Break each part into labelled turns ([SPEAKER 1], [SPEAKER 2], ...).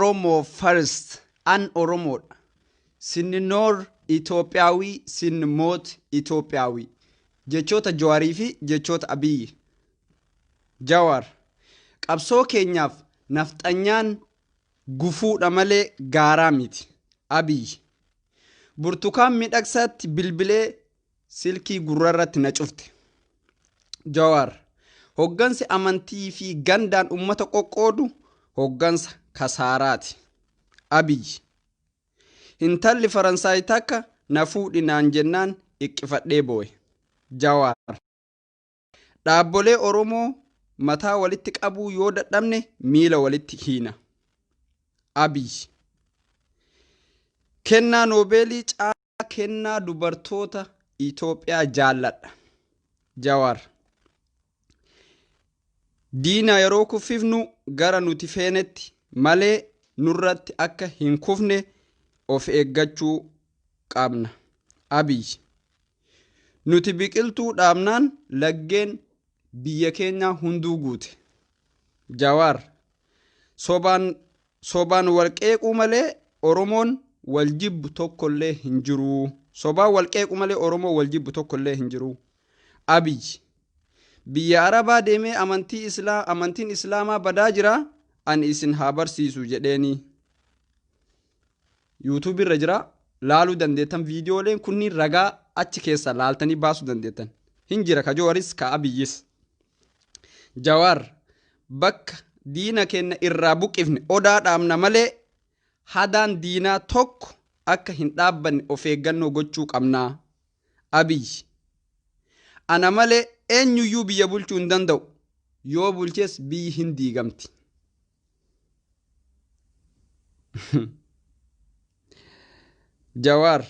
[SPEAKER 1] Oromo first. An Oromoodha. ስንኖር ኢትዮጵያዊ ስንሞት ኢትዮጵያዊ. Jechoota Jawaarii fi jechoota Abiyyi. Jawaar, qabsoo keenyaaf nafxanyaan gufuudha malee gaaraa miti. Abiyyi, Burtukaan Miidhagsaatti bilbilee silkii gurrarratti na cufte. Jawaar, hoggansi amantii fi gandaan ummata qoqqoodu hoggansa kasaaraati. Abiyyi, intalli Faransaay takka na fuudhi naan jennaan iqqifadhee boo'e. Jawaar, dhaabbolee Oromoo mataa walitti qabuu yoo dadhabne miila walitti hiina. Abiyyi, kennaa Noobeelii caalaa kennaa dubartoota Itoophiyaa jaalladha. Jawaar, diina yeroo kuffifnu gara nuti feenetti malee nurratti akka hin kufne of eeggachuu qabna. Abiyyi, nuti biqiltuu dhaabnaan laggeen biyya keenyaa hunduu guute. Jawaar, sobaan wal qeequu malee Oromoon wal jibbu tokkollee hin jiru. Sobaan wal qeequu malee Oromoon wal jibbu tokkollee hin jiru. Abiyyi, biyya Arabaa deemee amantiin Islaamaa badaa jira, ani isin haa barsiisu jedheeni. YouTube irra jira, laaluu dandeettan. Viidiyooleen kunniin ragaa achi keessa laaltanii baasuu dandeettan. Hin jira ka Jawaaris ka Abiyyis. Jawaar, bakka diina keenya irraa buqqifne odaa dhaabna malee hadaan diinaa tokko akka hin dhaabbanne of eeggannoo gochuu qabnaa. Abiyyi, ana malee eenyuyyuu biyya bulchuu hin danda'u, yoo bulches biyyi hin diigamti. Jawaar,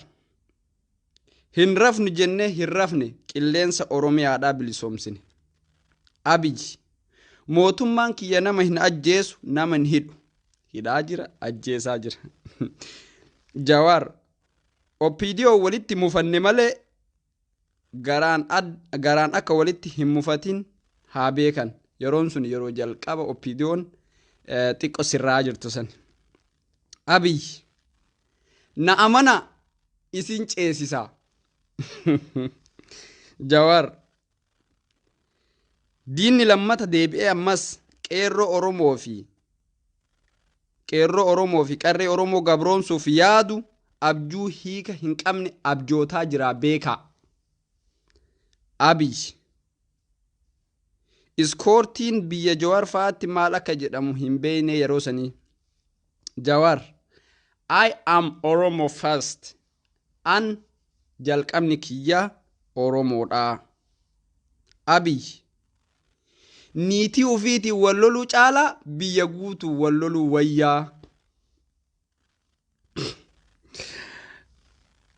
[SPEAKER 1] hin rafnu jennee hin rafne, qilleensa Oromiyaadhaa bilisoomsine. Abiyyi, mootummaan kiyya nama hin ajjeesu, nama hin hidhu. Hidhaa jira, ajjeesaa jira. Jawaar, OPDO walitti mufanne malee garaan akka walitti hin mufatin haa beekan. Yeroon sun yeroo jalqaba OPDO'n xiqqo sirraa jirtu san. Abiyyi, na amana isin ceesisaa. Jawaar, diinni lammata deebi'ee ammas qeerroo Oromoo fi qarree Oromoo gabroomsuuf yaadu abjuu hiika hin qabne abjootaa jira beekaa. Abiyyi, iskoortiin biyya Jawaar fa'aatti maal akka jedhamu hin beekne yeroo sanii. Jawaar, I am Oromo first. An jalqabni kiyya Oromoodha. Abiyyi, niitii ofiitiin wal loluu caalaa biyya guutuu wal loluu wayyaa.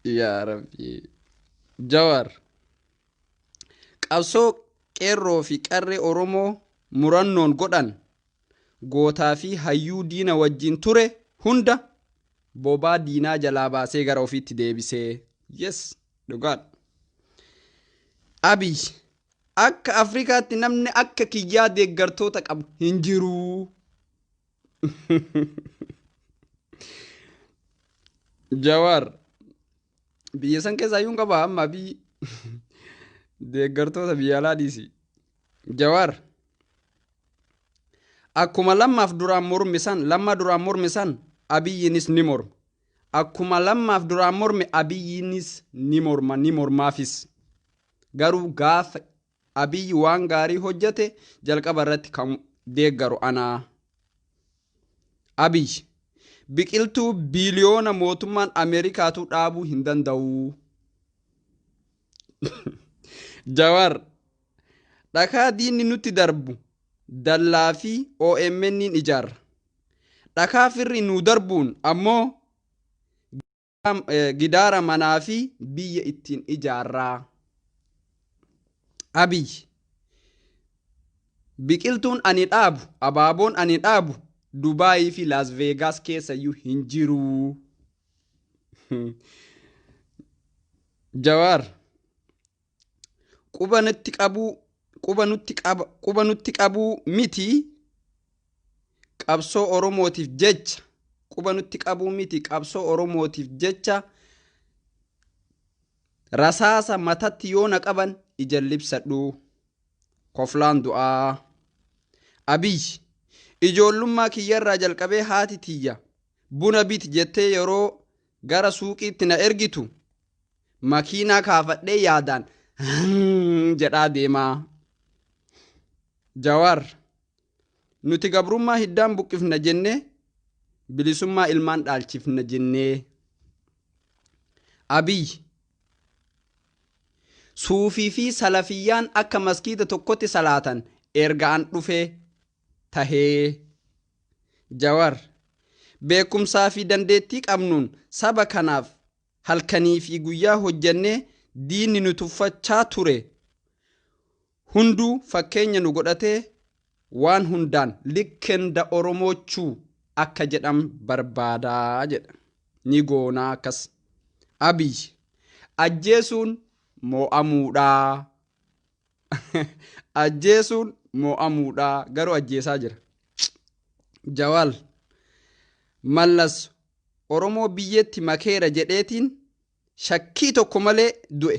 [SPEAKER 1] Yaa Rabbi. Jawaar, qabsoo qeerroo fi qarree Oromoo murannoon godhan gootaa fi hayyuu diina wajjin ture hunda bobaa diinaa jalaa baasee gara ofiitti deebisee. Yes, dhugaadha. Abiyyi, akka Afrikaatti namni akka kiyyaa deeggartoota qabu hin jiru. Jawaar, biyya san keessaa iyyuu hin qaba amma biyyi deeggartoota biyya alaa dhiisi. Jawaar, akkuma lammaaf duraan morme san, lammaa duraan morme san Abiyyiinis ni morma. Akkuma lammaaf duraan morme Abiyyiinis ni morma, ni mormaafis. Garuu gaafa Abiyyi waan gaarii hojjete jalqaba irratti kan deeggaru anaa. Abiyyi, biqiltuu biiliyoona mootummaan Ameerikaatu dhaabuu hin danda'u. Jawaar, dhakaa diinni nutti darbu dallaa fi OMN ijaarra. Dhakaa firri nu darbuun ammoo gidaara manaa fi biyya ittiin ijaarraa. Abiyyi, biqiltuun ani dhaabu, abaaboon ani dhaabu Dubaayii fi Las Veegaas keessayyuu hin jiru. Jawaar, quba nutti qabuu, quba nutti qabuu miti, qabsoo Oromootiif jecha Quba nutti qabuu miti, qabsoo Oromootiif jecha rasaasa matatti yoo na qaban ija libsadhu. Koflaan du'aa. Abiyyi ijoollummaa kiyyarraa jalqabee haati tiyya buna biti jettee yeroo gara suuqiitti na ergitu makiinaa kaafadhee yaadaan jedhaa deemaa. Jawaar nuti gabrummaa hiddaan buqqifna jennee bilisummaa ilmaan dhaalchifna jennee. Abiyyi suufii fi salafiyyaan akka maskiida tokkotti salaatan erga an dhufee tahee. Jawaar beekumsaa fi dandeettii qabnuun saba kanaaf halkanii fi guyyaa hojjannee diinni nu tuffachaa ture hunduu fakkeenya nu godhatee waan hundaan likkenda Oromoochuu akka jedham barbaadaa jedha. Ni goonaa akkas. Abiyyi ajjeesuun moo'amuudhaa. Ajjeesuun moo'amuudhaa, garuu ajjeesaa jira. Jawaal Mallas Oromoo biyyeetti makeera jedheetiin shakkii tokko malee du'e.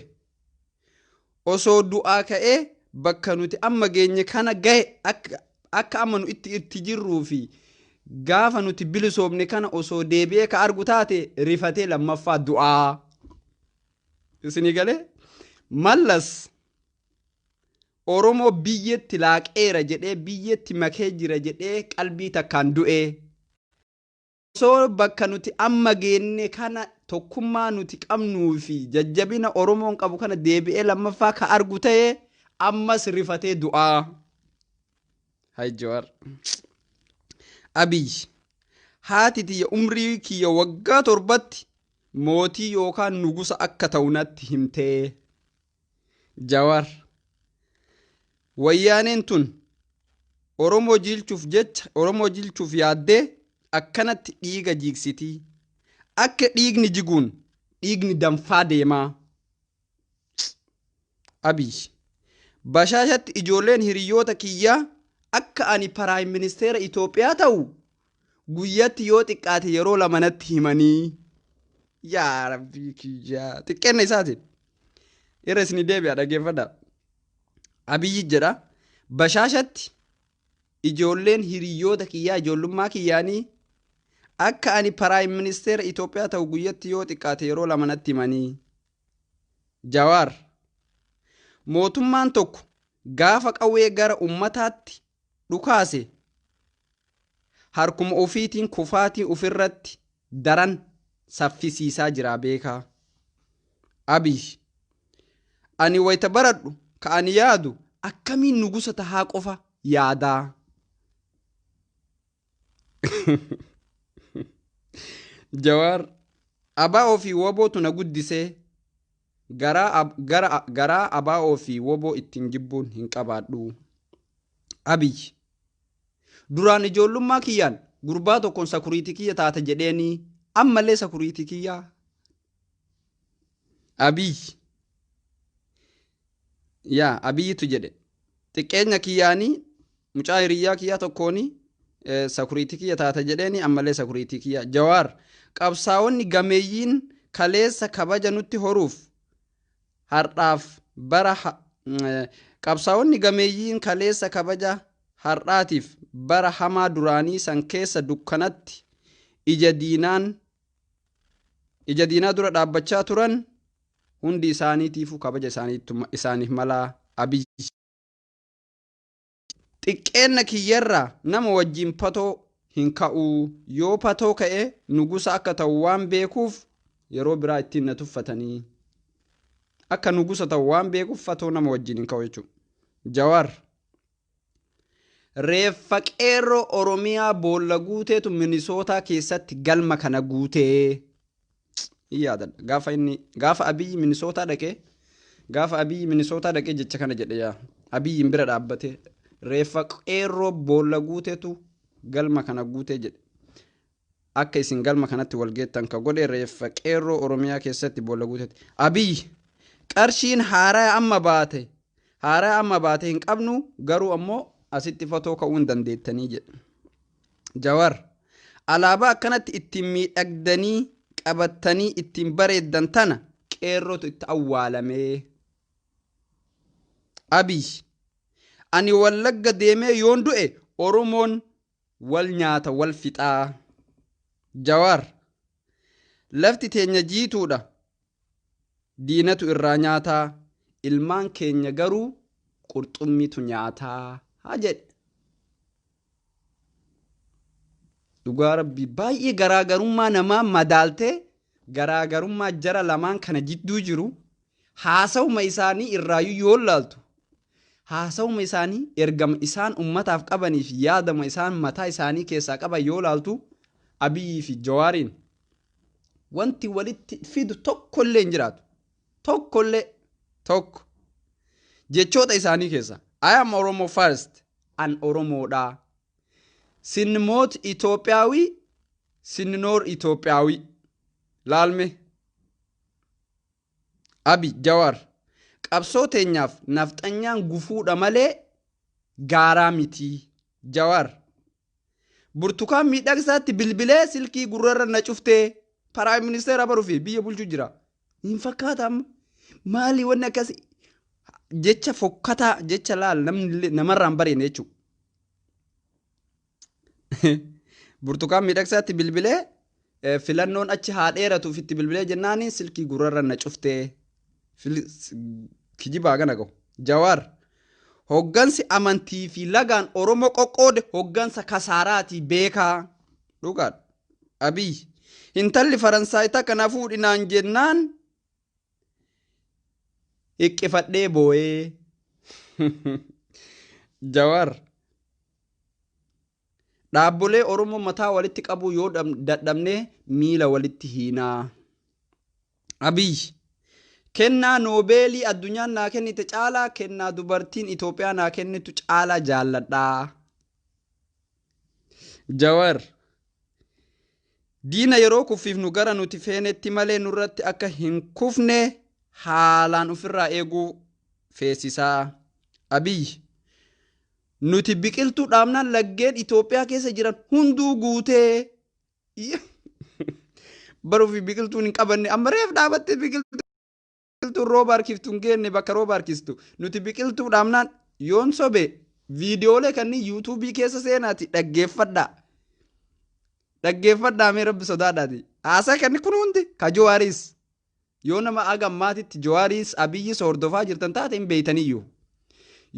[SPEAKER 1] Osoo du'aa ka'ee bakka nuti amma geenye kana gahe, akka amma nu itti jirruu fi gaafa nuti bilisoomne kana osoo deebi'ee ka argu taate rifatee lammaffaa du'aa. Isinii galee? Mallas Oromoo biyyeetti laaqeera jedhee, biyyeetti makee jira jedhee qalbii takkaan du'e. Osoo bakka nuti amma geenne kana, tokkummaa nuti qabnuu fi jajjabina Oromoon qabu kana deebi'ee lammaffaa ka argu ta'e ammas rifatee du'aa. Hay Jawaar. Abiyyi haati tiyya umrii kiyya waggaa 7tti mootii yookaan nugusa akka ta'u natti himtee. Jawaar wayyaaneen tun Oromoo jiilchuuf jecha, Oromoo jiilchuuf yaaddee akkanatti dhiiga jiigsitii. Akka dhiigni jiguun dhiigni danfaa deemaa. Abiyyi bashaashatti ijoolleen hiriyoota kiyyaa akka ani prime ministeera Itoophiyaa ta'u guyyatti yoo xiqqaate yeroo lama natti himanii. Yaa Rabbii kiyyaa, xiqqeenna isaatiin. Irra isinii deebi'a, dhaggeeffadhaa. Abiyyi jedha, bashaashatti ijoolleen hiriyoota kiyyaa ijoollummaa kiyyaanii akka ani prime ministeera Itoophiyaa ta'u guyyatti yoo xiqqaate yeroo lama natti himanii. Jawaar mootummaan tokko gaafa qawwee gara ummataatti dhukaase harkuma ofiitiin kufaatii ofirratti daran saffisiisaa jira beekaa. Abiyyi ani wayita baradhu ka ani yaadu akkamiin nugusa tahaa qofa yaadaa. Jawaar abaa ofii wobootu na guddisee, garaa abaa ofii woboo ittiin jibbuun hin qabaadhu. Abiyyi duraan ijoollummaa kiyyaan gurbaa tokkoon security kiyya taata jedheenii ammallee security kiyyaa. Abiyyi yaa Abiyyitu jedhe, xiqqeenya kiyyaanii mucaa hiriyyaa kiyyaa tokkoonii security kiyya taata jedheeni ammallee security kiyya. Jawaar qabsaa'onni gameeyyiin kaleessa kabaja nutti horuuf har'aaf bara, qabsaa'onni gameeyyiin kaleessa kabaja har'aatiif bara hamaa duraanii san keessa dukkanatti ija diinaa dura dhaabbachaa turan hundi isaaniitiifuu kabaja isaaniif malaa. Abiyyi xiqqeenna kiyyarraa nama wajjin patoo hin ka'uu, yoo patoo ka'e nugusa akka ta'u waan beekuuf yeroo biraa ittiin na tuffatanii. Akka nugusa ta'u waan beekuuf fatoo nama wajjin hin ka'u jechuudha. Jawaar reeffa qeerroo Oromiyaa boolla guuteetu Minisootaa keessatti galma kana guutee. Yaadadha gaafa inni, gaafa Abiyyi Minisootaa dhaqee, gaafa Abiyyi Minisootaa dhaqee jecha kana jedhe. Yaa Abiyyiin bira dhaabbate reeffa qeerroo boolla guuteetu galma kana guutee jedhe. Akka isin galma kanatti wal geettan ka godhe reeffa qeerroo Oromiyaa keessatti boolla guuteeti. Abiyyi qarshiin haaraa amma baate, haaraa amma baate hin qabnu, garuu ammoo asitti fotoo ka'uu hin dandeettanii jedhe. Jawar Alaabaa akkanatti ittiin miidhagdanii qabattanii ittiin bareeddan tana qeerrootu itti awwaalamee. Abiy, ani Wallagga deemee yoon du'e Oromoon wal nyaata wal fixaa. Jawaar, lafti teenya jiituudha, diinatu irraa nyaataa, ilmaan keenya garuu qurxummiitu nyaataa haa jedhe. Dhugaa Rabbii, baay'ee garaagarummaa namaa madaaltee garaagarummaa jara lamaan kana jidduu jiru haasawuma isaanii irraayyuu yoo laaltu, haasawuma isaanii, ergama isaan ummataaf qabanii fi yaadama isaan mataa isaanii keessaa qaban yoo laaltu, Abiyyii fi Jawaariin wanti walitti fidu tokkollee hin jiraatu. Tokkollee tokko. Jechoota isaanii keessa "I am Oromo first", an Oromoodha. ስንሞት ኢትዮጵያዊ ስንኖር ኢትዮጵያዊ laalme. Abi Jawaar, qabsoo teenyaaf nafxanyaan gufuudha malee gaaraa miti. Jawaar, Burtukaan Miidhagsaatti bilbilee silkii gurrarra na cuftee. Prime ministeera baruu fi biyya bulchuu jira. Hin fakkaata amma. Maali wanni akkasii? Jecha fokkataa, jecha laal namni namarraa hin bareene jechuudha. Burtukaan Miidhagsaatti bilbilee filannoon achi haa dheeratuuf itti bilbilee jennaani silkii gurrarra na cuftee. Kijibaa gana gahu. Jawaar, hoggansi amantii fi lagaan Oromoo qoqqoode hoggansa kasaaraatii beekaa. Dhugaadha. Abiy, intalli Faransaay takka na fuudhinaan jennaan hiqqifadhee boo'ee. Jawaar, dhaabbolee Oromoo mataa walitti qabuu yoo dadhabnee miila walitti hiinaa. Abiy, kennaa noobeelii addunyaan naa kennite caalaa kennaa dubartiin Itoophiyaa naa kennitu caalaa jaalladhaa. Jawaar, diina yeroo kuffiifnu gara nuti feenetti malee nurratti akka hin kufne haalaan ofirraa eeguu feesisaa. Abiy, nuti biqiltuu dhaabnaan laggeen Itoophiyaa keessa jiran hunduu guutee. Baruu fi biqiltuun hin qabanne, amma reef dhaabatte biqiltuun rooba harkiftu hin geenne bakka rooba harkistu. Nuti biqiltuu dhaabnaan, yoon sobe viidiyoolee kanneen yuutuubii keessa seenaati dhaggeeffadhaa. Dhaggeeffadhaa mee, Rabbi sodaadhaati. Haasaa kanni kun hundi ka Jawaaris, yoo nama aga ammaatitti Jawaaris Abiyyis hordofaa jirtan taate hin beeytaniyyuu.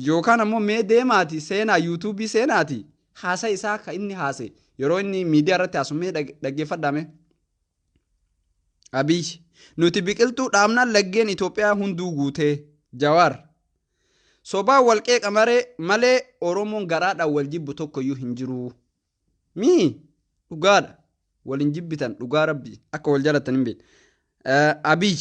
[SPEAKER 1] Yookaan ammoo mee deemaati seenaa yuutuubii seenaati haasa isaa ka inni haase yeroo inni miidiyaa irratti haasu mee dhaggeeffadhaa mee. Abiy, nuti biqiltuu dhaabnaan laggeen Itoophiyaa hunduu guutee. Jawaar, sobaa wal qeeqa malee Oromoon garaadhaan wal jibbu tokkoyyuu hin jiru. Mii dhugaadha. Wal hin jibbitan, dhugaa Rabbi akka wal jaalatan hin beekne. Abiy,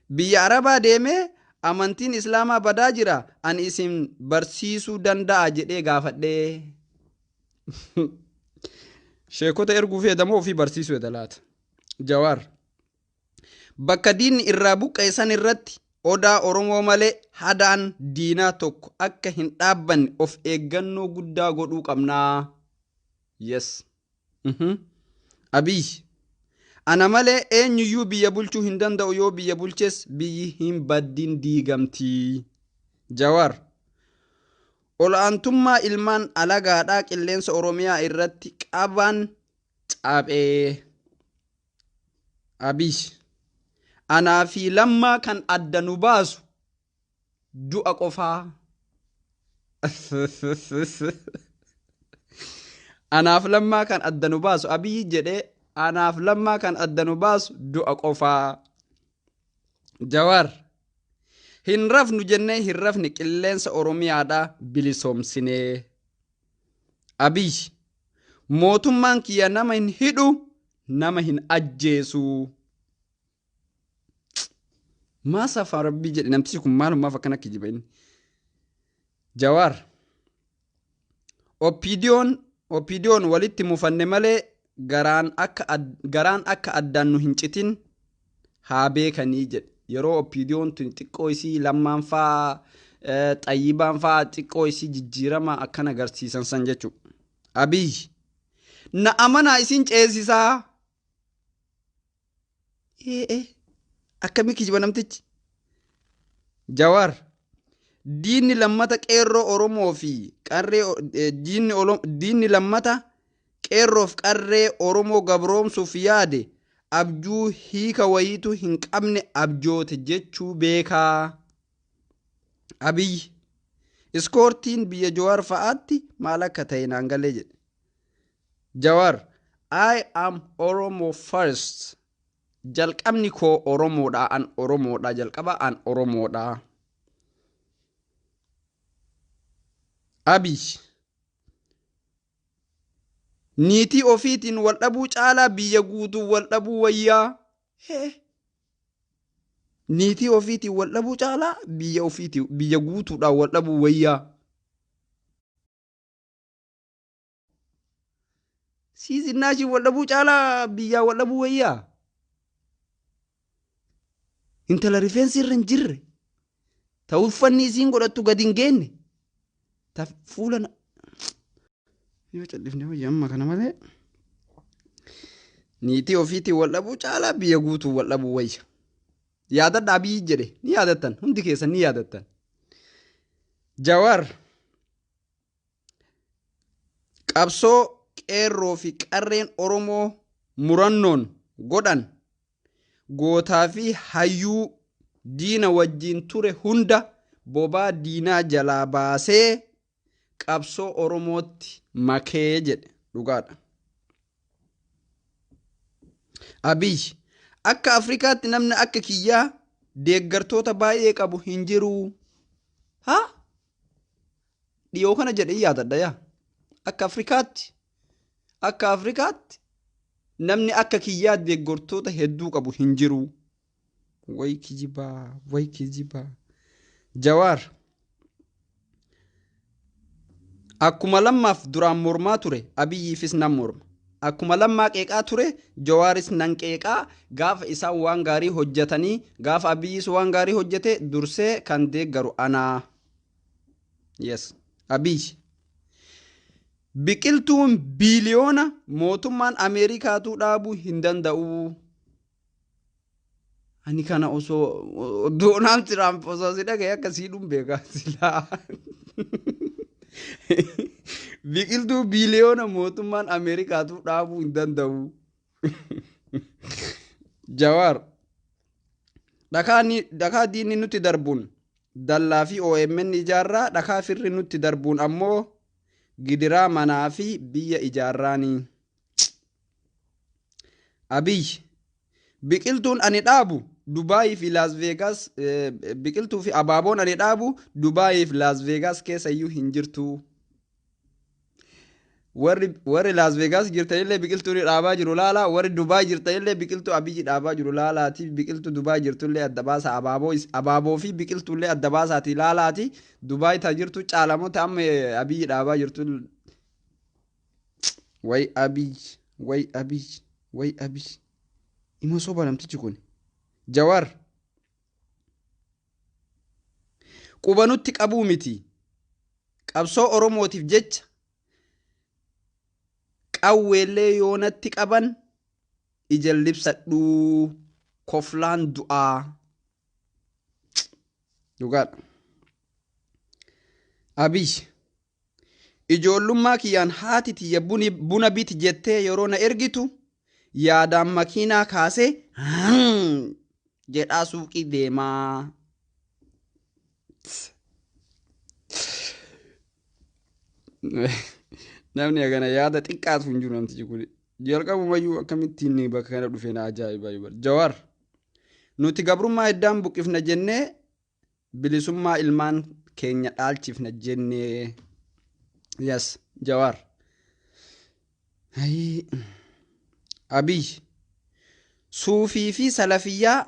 [SPEAKER 1] biyya Arabaa deemee amantiin Islaamaa badaa jira, ani isin barsiisuu danda'a jedhee gaafadhee. Sheekota erguu feedamoo ofii barsiisuu fedha laata? Jawaar, bakka diinni irraa buqqa'e san irratti odaa Oromoo malee hadaan diinaa tokko akka hin dhaabbanne of eeggannoo guddaa godhuu qabnaa. Yes. Abiy, ana malee eenyuyyuu biyya bulchuu hin danda'u, yoo biyya bulches biyyi hin baddin diigamti. Jawaar, ol'aantummaa ilmaan alagaadhaa qilleensa Oromiyaa irratti qaban caphee. Abiy, anaa fi Lammaa kan adda nu baasu du'a qofaa. Anaaf Lammaa kan adda nu baasu, Abiyyi jedhee, anaaf Lammaa kan adda nu baasu du'a qofaa. Jawaar, hin rafnu jennee hin rafne, qilleensa Oromiyaadhaa bilisoomsinee. Abiy, mootummaan kiyya nama hin hidhu, nama hin ajjeesu. Maa safaa Rabbii jedhe, namtichi kun maalumaaf akkana kijiba inni? Jawaar, OPDOn walitti mufanne malee garaan akka addaan nu hin citin haa beekanii jedhe. Yeroo OPDOn tun xiqqoo isii Lammaan faa Xayyibaan faa xiqqoo isii jijjiirama akkana agarsiisan san jechuudha. Abiy, Na amanaa isin ceesisaa. Akkamii kijiba namtichi? Jawaar diinni lammata qeerroo Oromoo fi qarree diinni lammata qeerroof qarree Oromoo gabroomsuuf yaade abjuu hiika wayiitu hin qabne abjoote jechuu beekaa. Abiyyi iskoortiin biyya Jawaar fa'aatti maal akka ta'e naan galee jedhe. Jawaar I am Oromo first. Jalqabni koo Oromoodha, an Oromoodha, jalqaba an Oromoodha. Abiy niitii ofiitiin wal dhabuu caalaa biyya guutuu wal dhabuu wayyaa. Niitii ofiitiin wal dhabuu caalaa biyya ofiitiin biyya guutuudhaan wal dhabuu wayyaa. Siizinnaashiin wal dhabuu caalaa biyyaa wal dhabuu wayyaa. Intala rifeensi irra hin jirre ta uffanni isiin godhattu gadi hin geenne ta fuula yoo cal'ifne wayya amma kana malee niitii ofiitiin wal dhabuu caalaa biyya guutuu wal dhabuu wayya. Yaadadhaa biyyi jedhe ni yaadattan, hundi keessan ni yaadattan. Jawaar qabsoo qeerroo fi qarreen Oromoo murannoon godhan gootaa fi hayyuu diina wajjin ture hunda bobaa diinaa jalaa baasee qabsoo Oromootti makee jedhe dhugaadha. Abiy akka Afrikaatti namni akka kiyyaa deeggartoota baay'ee qabu hin jiru. Haa? Dhiyoo kana jedhee yaadadha yaa. Akka Afrikaatti namni akka kiyyaa deeggartoota hedduu qabu hin jiru. Way kijibaa, way kijibaa. Jawaar akkuma lammaaf duraan mormaa ture Abiyyiifis nan morma. Akkuma lammaa qeeqaa ture Jawaaris nan qeeqaa. Gaafa isaan waan gaarii hojjetanii gaafa Abiyyis waan gaarii hojjete dursee kan deeggaru anaa. Yes. Abiyyi. Biqiltuun biiliyoona mootummaan Ameerikaatu dhaabuu hin danda'u. Ani kana osoo Doonaald Tiraamp osoo si dhagaye akkasii dhuun beekaa silaa. Biqiltuu biiliyoona mootummaan Ameerikaatu dhaabuu hin danda'u. Jawaar dhakaa diinni nutti darbuun dallaa fi OMN ijaarraa, dhakaa firri nutti darbuun ammoo gidiraa manaa fi biyya ijaarraanii. Abiy biqiltuun ani dhaabu Dubaayii fi Las Vegas, biqiltuu fi abaaboon ani dhaabu Dubaayii fi Las Vegas keessa iyyuu hin jirtu. Warri Las Vegas jirtanillee biqiltuu ni dhaabaa jiru laalaa, warri Dubaay jirtanillee biqiltuu Abiyyi dhaabaa jiru laalaati, biqiltuu Dubaay jirtullee adda baasa, abaaboo fi biqiltuullee adda baasaati laalaati. Dubaay ta jirtu caalamota amma Abiyyi dhaabaa jirtu. Way Abiy, way Abiy, way Abiy. Ima soba namtichi kun. Jawaar quba nutti qabuu miti. Qabsoo Oromootiif jecha qawweellee yoonatti qaban ija libsadhuu koflaan du'aa. Dhugaadha. Abiy ijoollummaa kiyyaan haati tiyya buna biti jettee yeroo na ergitu yaadaan makiinaa kaasee jedhaa suuqii deemaa. Namni kana yaada xiqqaatu hin jiru namtichi kun. Jalqabumayyuu akkamittiin bakka kana dhufe na ajaa'iba. Jawaar nuti gabrummaa hiddaan buqqifna jennee bilisummaa ilmaan keenya dhaalchifna jennee. Yes, Jawaar. Abiy suufii fi salafiyyaa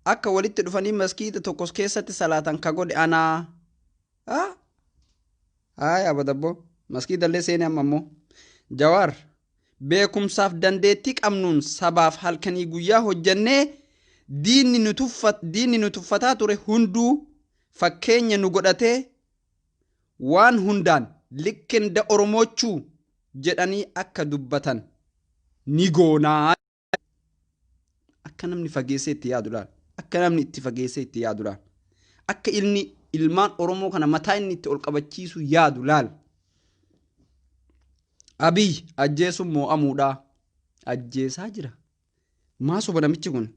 [SPEAKER 1] akka walitti dhufanii maskiita tokko keessatti salaatan ka godhe anaa. Haa abadabbo maskiidallee seene amma ammoo. Jawaar beekumsaaf dandeettii qabnuun sabaaf halkanii guyyaa hojjannee diinni nu tuffataa ture hunduu fakkeenya nu godhatee waan hundaan likkinda Oromoochuu jedhanii akka dubbatan ni goonaa. Akka namni fageessee itti yaadu laal. Akka namni itti fageessee itti yaadu laal. Akka inni ilmaan Oromoo kana mataa inni itti ol qabachiisu yaadu laal. Abiy ajjeesuun moo'amuudha. Ajjeesaa jira. Maa soba namichi kun?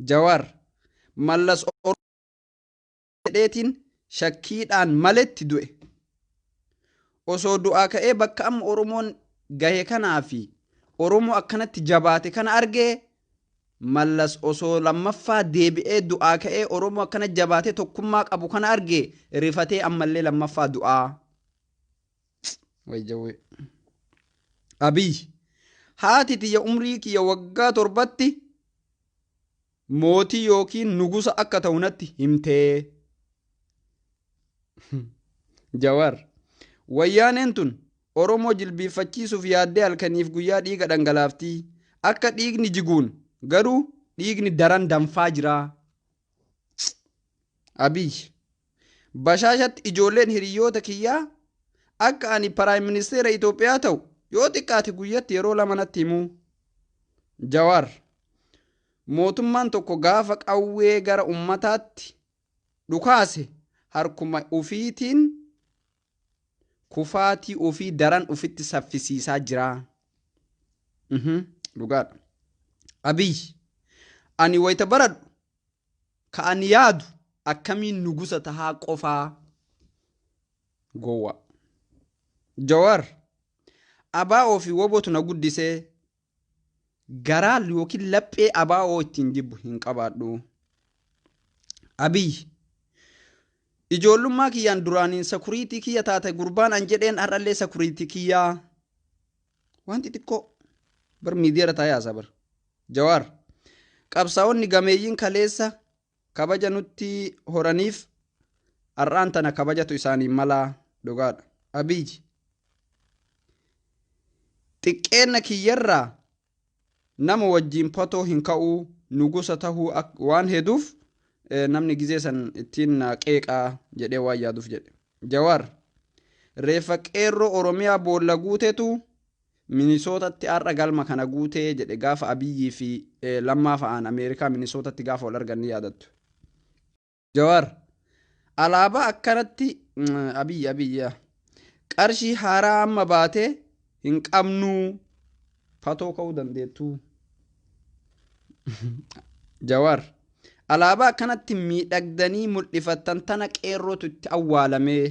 [SPEAKER 1] Jawaar Mallas jedheetiin shakkiidhaan maletti du'e. Osoo du'aa ka'ee bakka amma Oromoon gahe kanaa fi Oromoo akkanatti jabaate kana argee, Mallas osoo lammaffaa deebi'ee du'aa ka'ee Oromoo akkana jabaatee tokkummaa qabu kana argee rifatee ammallee lammaffaa du'aa. Wayjawwee. Abiy haati tiyya umrii kiyya waggaa 7tti mootii yookiin nugusa akka ta'u natti himtee. Jawar wayyaaneen tun Oromoo jilbiiffachiisuuf yaaddee halkaniif guyyaa dhiiga dhangalaaftii, akka dhiigni jiguun garuu dhiigni daran danfaa jira. Abiy Bashaashatti ijoolleen hiriyoota kiyyaa akka ani prime ministeera Itoophiyaa ta'u yoo xiqqaate guyyatti yeroo 2 natti himuu. Jawaar mootummaan tokko gaafa qawwee gara ummataatti dhukaase harkuma ufiitiin kufaatii ofii daran ufitti saffisiisaa jira. Dhugaadha. Abiy ani wayita baradhu ka ani yaadu akkamiin nugusa tahaa qofaa, gowwa. Jawaar ABO fi WBOtu na guddisee, garaa yookiin laphee ABO ittiin jibbu hin qabaadhu. Abiy ijoollummaa kiyyaan duraaniin security kiyya taate gurbaan an jedheen har'allee security kiyyaa, wanti xiqqoo bar miidiyaarra taa'ee haasaa bar. Jawaar qabsaa'onni gameeyyiin kaleessa kabaja nutti horaniif har'aan tana kabajatu isaanii malaa, dhugaadha. Abiy xiqqeenna kiyyarraa nama wajjiin potoo hin ka'uu, nugusa tahuu waan heduuf namni gizee san ittiin qeeqaa jedhee waan yaaduuf jedhe. Jawaar reeffa qeerroo Oromiyaa boolla guutetu Minisootatti har'a galma kana guutee jedhe, gaafa Abiyyii fi Lammaa fa'aan Ameerikaa Minisootatti gaafa wal argan ni yaadattu. Jawaar alaabaa akkanatti Abiyyi Abiyyi qarshii haaraa amma baatee hin qabnuu, fatoo ka'uu dandeettuu. Jawaar alaabaa akkanatti miidhagdanii mul'ifattan tana qeerrootu itti awwaalamee.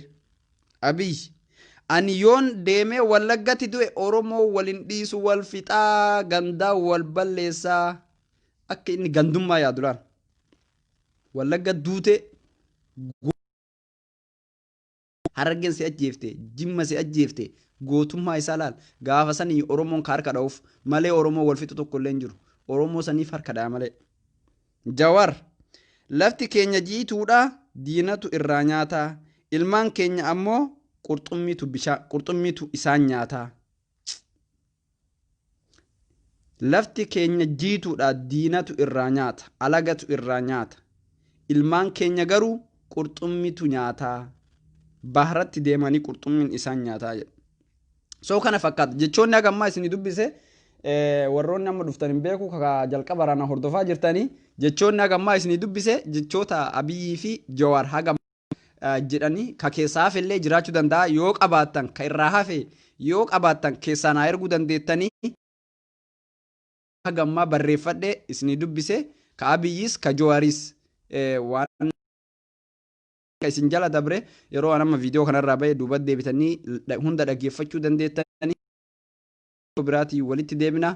[SPEAKER 1] Abiyyi ani yoon deemee Wallaggatti du'e Oromoo walin dhiisu, wal fixaa, gandaa wal balleessaa. Akka inni gandummaa yaadu laal. Wallagga duute, Harargeen si ajjeefte, Jimma si ajjeefte, gootummaa isaa laal. Gaafa sanii Oromoon ka harka dha'uuf malee Oromoo wal fixu tokko illee hin jiru. Oromoo saniif harka dha'a malee. Jawar lafti keenya jiituudha, diinatu irraa nyaataa, ilmaan keenya ammoo qurxummiitu bishaan qurxummiitu isaan nyaataa. Lafti keenya jiituudha, diinatu irraa nyaata, alagatu irraa nyaata, ilmaan keenya garuu qurxummitu nyaataa, baharatti deemanii qurxummiin isaan nyaataa jedha. So kana fakkaata jechoonni haga ammaa isinii dubbise. Warroonni amma dhuftan hin beeku, ka jalqaba irraa na hordofaa jirtanii, jechoonni haga ammaa isinii dubbise jechoota Abiyyii fi Jawaar haga jedhanii, ka keessaa hafe illee jiraachuu danda'a. Yoo qabaattan, ka irraa hafe yoo qabaattan keessaa naa erguu dandeettanii. Haga ammaa barreeffadhe isinii dubbise, ka Abiyyis ka Jawaaris waan isin jala dabre yeroo an amma viidiyoo kanarraa bahe duuba deebitanii hunda dhaggeeffachuu dandeettanii. Biraatii walitti deebina,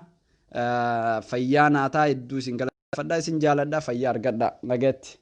[SPEAKER 1] fayyaa naataa. Hedduu isin galateeffadha, isin jaaladha, fayyaa argadha, nagatti.